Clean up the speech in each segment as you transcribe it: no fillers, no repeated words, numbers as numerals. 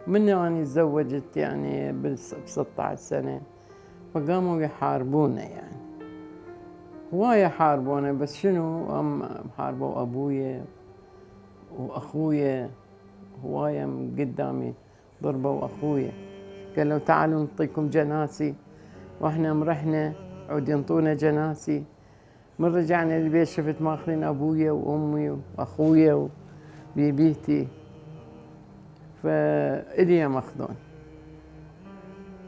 من أني تزوجت يعني ب16 سنة، فقاموا يحاربونا يعني هواية حاربونا، بس شنو حاربوا أبويا وأخويا هواية من قدامي، ضربوا أخويا قالوا تعالوا نعطيكم جناسي، واحنا رحنا عود ينطونا جناسي. من رجعنا البيت شفت ماخذين أبويا وأمي وأخويا وبيبيتي، فإلي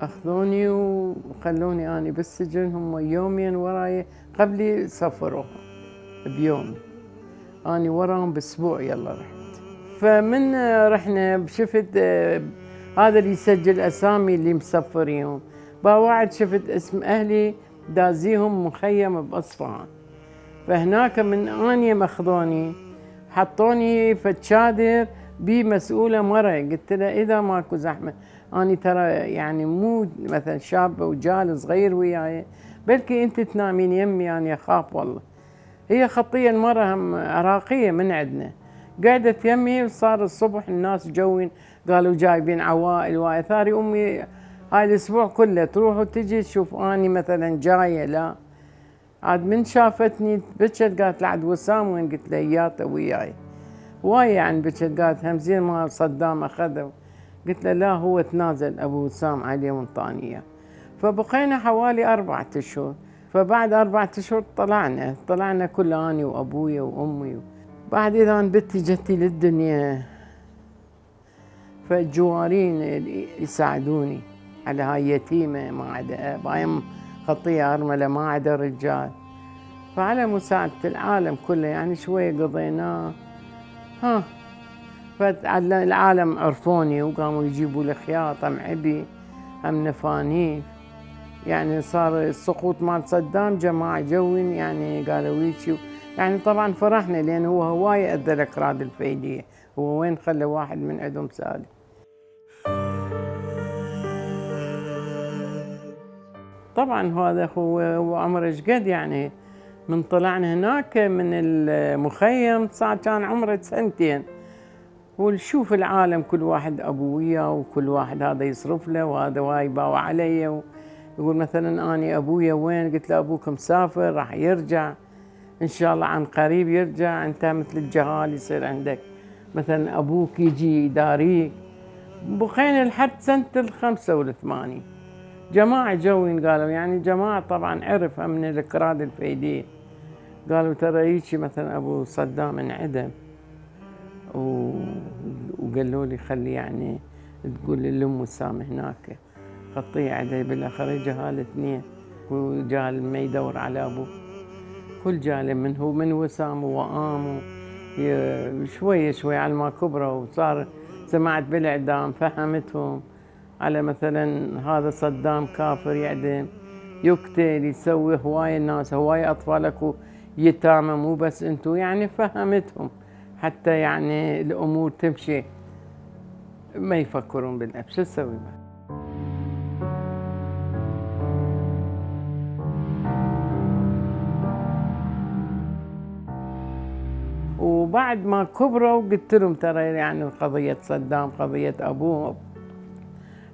أخذوني وخلوني أني بالسجن. هم يومين وراي قبلي سفروا بيوم، أني وراهم بأسبوع يلا رحت. فمن رحنا شفت هذا اللي يسجل أسامي اللي مسفريهم، باوعد شفت اسم أهلي دازيهم مخيم بأصفهان. فهناك من أني ماخذوني حطوني فتشادر بمسؤولة مرة، قلت لها إذا ماكو زحمة أني ترى يعني مو مثلا شاب وجال صغير وياي، بلكي أنت تنامين يمي يعني أخاف والله. هي خطية المرة هم عراقية من عندنا، قعدت يمي وصار الصبح الناس جوين قالوا جايبين عوائل وآثاري. أمي هاي الأسبوع كله تروح وتجي تشوف أني مثلا جاية، لا عاد من شافتني بكت قالت لعد وسام وين؟ قلت لها إياته وياي هواية يعني بكت، قالت همزين ما صدام أخذه. قلت له لا هو تنازل أبو وسام عليه وانطاني إياه. فبقينا حوالي 4 أشهر، فبعد 4 أشهر طلعنا كل أني وأبويا وأمي. بعد إذا بنتي جتي للدنيا فالجوارين يساعدوني على هاي يتيمة ما عدا أب، هاي خطية أرملة ما عدا رجال، فعلى مساعدة العالم كله يعني شوية قضيناه. فالعالم عرفوني وقاموا يجيبوا لي خياطة معبي هم نفانيف، يعني صار السقوط مال صدام جماعة جوين يعني قالوا ويشي يعني. طبعا فرحنا لأن هو هواية أدى الأكراد الفيدية، هو وين خلى واحد من عندهم سالم. طبعا هذا هو عمره شقد يعني، من طلعنا هناك من المخيم صار كان عمره 2 ونشوف العالم كل واحد أبويا وكل واحد هذا يصرف له وهذا واي باوع علي. يقول مثلا أني أبويا وين؟ قلت له أبوك مسافر راح يرجع إن شاء الله عن قريب يرجع، أنت مثل الجهال يصير عندك مثلا أبوك يجي يداريك. بقينا لحد سنة 85 جماعة جوين قالوا يعني جماعة طبعا عرف من الأكراد الفيدية، قالوا ترى هيجي مثلا أبو صدام انعدم وقالوا لي خلي يعني تقول للأم وسام هناك خطية عليه. بالآخر جهال 2 وجال ما يدور على أبوه، كل جال من هو من وسام وآم شوية شوية على ما كبروا وصار سمعت بالإعدام فهمتهم على مثلا هذا صدام كافر يعدم يقتل يسوي هواية الناس هواية أطفالك يتامى مو بس أنتو، يعني فهمتهم حتى يعني الأمور تمشي ما يفكرون بالأب. شو تسوي بقى؟ وبعد ما كبروا قلت لهم ترى يعني قضية صدام قضية أبوه،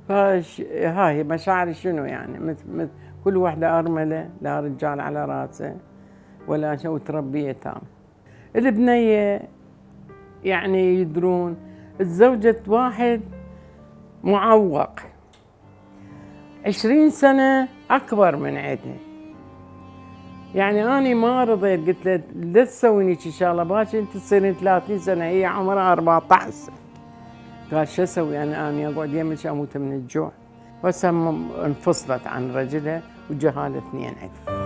هاي مشاعري شنو يعني مثل كل واحدة أرملة لا رجال على راسه ولا شو تربي يتام. البنية يعني يدرون تزوجت واحد معوق 20 سنة أكبر من عندها، يعني أنا ما رضيت قلت له لا تسويني شي شغلة باكر أنت تصيرين 30 سنة هي عمرها 14 سنة. قال شو أسوي أنا أقعد يمك أموت من الجوع. بس انفصلت عن رجلها وجهالة 2 عندها.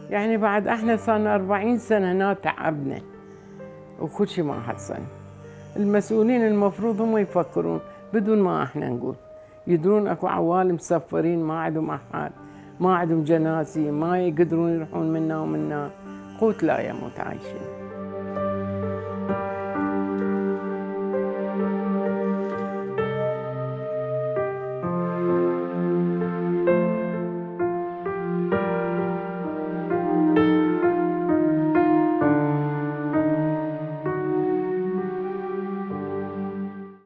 يعني بعد احنا صارنا 40 سنة هنا تعبنا وكل شيء ما حصل. المسؤولين المفروض هم يفكرون بدون ما احنا نقول، يدرون اكو عوالم مسفرين ما عندهم احد، ما عندهم جناسي، ما يقدرون يروحون منا ومنا، قوت لا يموت عايشين.